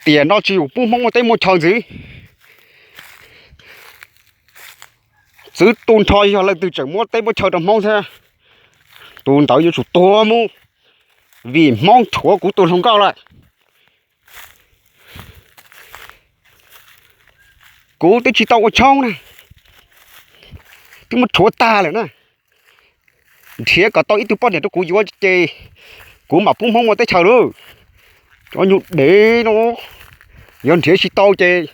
Tiam no tsis yog pub Hmoob muaj teb muaj chaw ntxiv. Txwv tu nrho yog leej twg tseem muab teb muab chaw rau Hmoob thiab, tus ntawd yuav tsum tuag mus, vim Hmoob rhuav kuv tus hluas nkauj lawm. Kuv twb tsis tau ua tshoob na, twb muab rhuav tag lawm na. Nrhiav kom tau ib tug poj niam rau kuv yuav ces kuv mam pub Hmoob muaj teb chaws lauj. Cov nyuag dev no, yog nrhiav tsis tau ces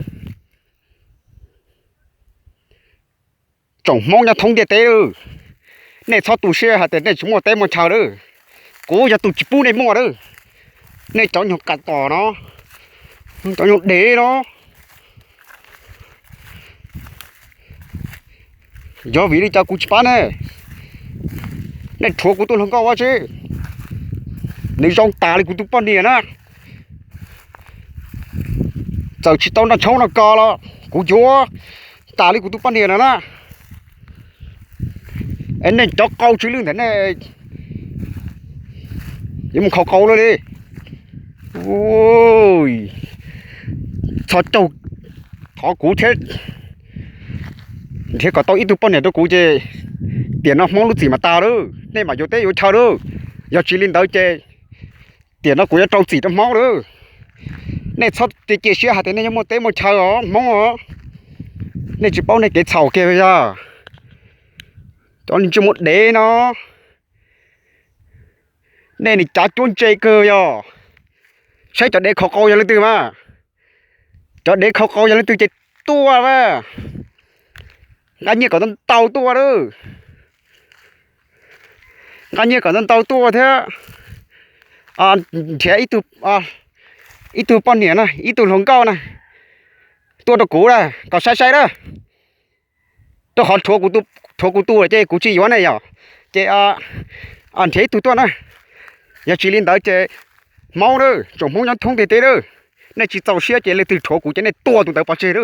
tsoom Hmoob nyob thoob ntiaj teb, nej txhob tu siab hais tias nej tsis muaj teb muaj chaw lawm. Kuv yog tus tsis pub nej muaj lawm. Nej cov nyuag kas tos no, cov nyuag dev no, yog vim li cas kuv tsis pab nej? Nej rhuav kuv tus hluas nkauj ua tsi? Nws zoo tas li kuv tus poj niam na. Txawm tsis tau noj tshoob noj kos los kuv yuav tas li kuv tus poj niam no na. Es nej cov qau tsw lwj ntawm nej yuav mus khaus qau lawm li. Txhob caug, thov kuv thiab, nrhiav kom tau ib tug poj niam rau kuv ces tiam no Hmoob lub txim mas tas lawm, nej mam yuav teb yuav chaw lawm. Yog tsis li ntawd ces tiam no kuv yuav rau txim rau Hmoob lawm. Nej txhob cia siab hais tias nej yuav muaj teb muaj chaw os Hmoob os. Nej tsis paub nej kev txhaum kiag yog cov ntsej muag dev no. Nej nim cav cuab ntse kawg yog, saib cov dev khaus qau yog leej twg mas. Cov dev khaus qau yog leej twg ces tuaj a, nqa nyiaj kom ntau ntau tuaj lawm. Nqa nyiaj kom ntau ntau tuaj thiab nrhiav ib tug poj niam na, ib tug hluas nkauj na, tuaj rau kuv na, kom saib saib na. Rau qhov rhuav kuv tus lawm ces kuv tsis yuav ne yom, ces nrhiav ib tug tuaj na. Yog tsis li ntawd ces Hmoob na, tsoom Hmoob nyob thoob ntiaj teb na, nej tsis txaus siab ces leej twg rhuav kuv ces nej tua tus ntawd pov tseg na.